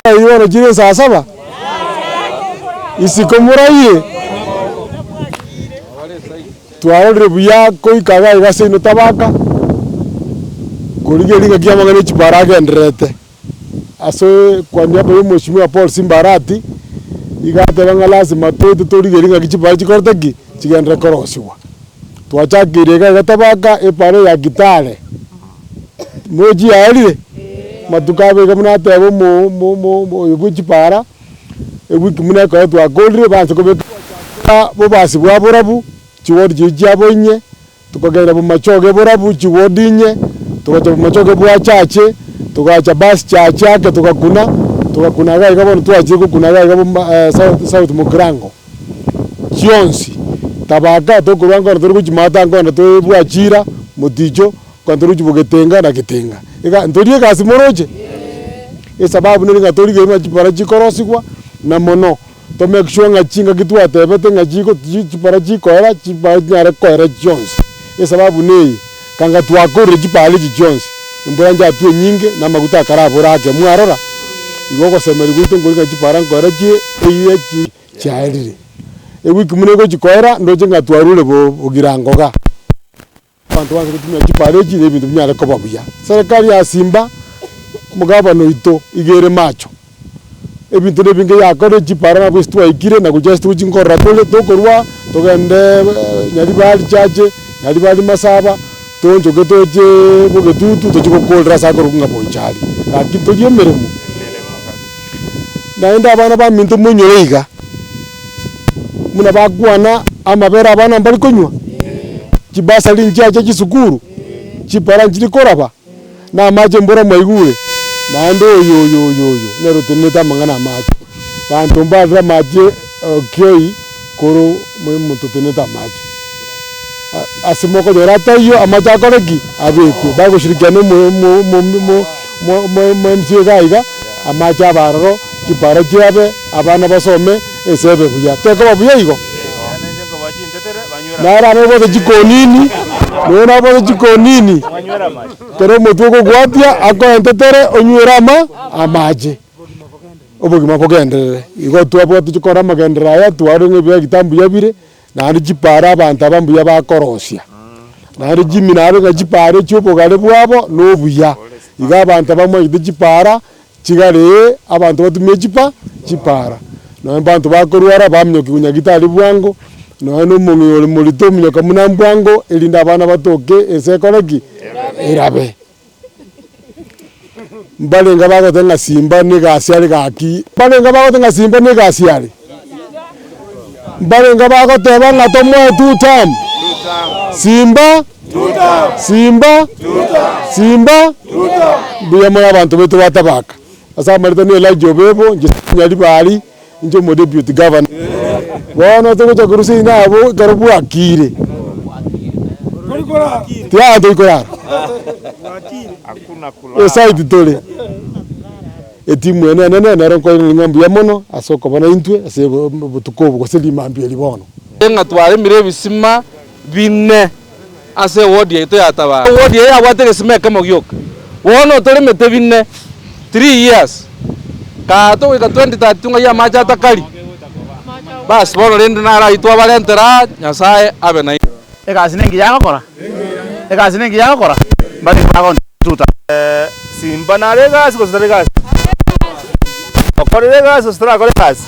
Eyio bono chire saa saba, isiko moraire, twarorire buya koika iga iga seino tabaka, korigereria ng'aki amang'ana ya chibara agendererete. Ase kwa niaba ya omweshimiwa Paul Simba Arati, iga ateba ng'a lazima toete torigererie ng'aki chibara chikorete ki? Chigenderere korosiwa. Twachakeire iga iga tabaka epara ya Kitale, mochi yaerire? Amatuko abe iga buna ateba omo omo omo oyo bwe chipara, ewiki buna ekero twakorire banse kobeka bobasi bwa borabu, chiwodi chiria chiabo inye, Tokagenda bomachoge borabu chiwodi inye, togacha bomachoge bwa chache, togacha basi chache ake togakuna, togakuna iga iga bono twachire gokuna iga iga boma south south mogirango, chionsi. Tabaka tokorwa nkoro tore gochia maata nkogenda tore bwachira, moticho, nkogenda tore gochia bogetenga na getenga. Iga ntorie egasi moroche? Esababu nere ng'a torigereria buna chipara chikorosigwa, na mono. To make sure ng'a chingaki twatebete ng'a chiko chi chipara chikoera, chipara chinyare koera chionsi. Esababu neye, kanga twakorire chipara echi chionsi, embura nchatwe enyinge na amaguta akarabora ake, mwarora? Igo ogosemeria gwaito nkori ng'a chipara nkoera chie eyie chi chiaerire. Ewiki buna egochi koera, ndoche ng'a twarure bo bogirango igaa. Abanto banse gotumia chipara echi na ebinto binyare koba buya. Serikali ya Simba, omogabana oito iga ere macho, ebinto na ebinge yakorire chipara nabwo ase twaikire na gochia ase togochia nkorora tore tokorwa togende Nyaribari chache, Nyaribari Masaba, toonchoke toche Bogetutu tochie gokorera ase akorokwa ng'a Bonchari. Gaki ntorie emeremo. Naende abana baminto moinyore iga, buna bakwana amabere abana mbari konywa. Chibasari nchiacha chisukuru, chipara nchiri koraba, na amache mbora mwaigure, naende oyo oyo oyo oyo nere otenenete amang'ana amache. Banto mbarire amache okioi korwa omonto otenenete amache. Ase mokonyora ataiyo amache akore ki? Abekwe. Bagoshirikiana omo omo omo omo omo omo MCA iga iga, amache abe aroro, chipara chiabe, abana basome, ense ebe buya. Tekoba buya igo? Naro ababwate chikonini, nonya nabwate chikonini, ekero omotwe okogwatia akoentetere onywere ama amache, obogima bogenderere. Igo twabwate chikora amagenderero aya twarore ng'a ebiagita mbuya bire, naende chipara abanto aba mbuya bakorosia. Naende Jimmy naro ng'a chipara echio obogare bwabo na obuya. Iga abanto aba mwachete chipara, Chigaree abanto batumie chipa chipara, nonya abanto bakorwara baminyokia konyagitari bwango, nonya na omong'ina ore morito ominyoka buna mbwango, erinde abana batoke ense ekore ki? Erabe. Mbarenge bagoteba ng'a simba na egasi are gaki, mbarenge bagoteba ng'a simba na egasi are, mbarenge bagoteba ng'a tomoe two term, simba. Simba, Simba, mbuya more abanto baito ba Tabaka. Ase amarita na Elijah Obebo, inche Nyaribari, inche omo deputy governor. Bono togocha korwa seino abwo ekero bwakire, tiga toikorara, eside tore, etimu ene enene nero nkoiraneria ng'a mbuya mono ase okoba naintwe ase obotuko obo gose rimambia eri bono. Ng'a twaremire ebisima bine ase ewodi yaito ya Tabaka. Ewodi eye yabwate egesima ekemo gioka. Bono toremete bine, three years, kaa togoika 2032 ng'ai amache atakari? Bas bono rende naro ayio twabarentera aa, Nyasaye abe nainwe. Egasi nengiya agokora? Egasi nengiya agokora? Mbare bagontuta. Simba nare egasi gose tari egasi? Okorire egasi gose tarakora egasi?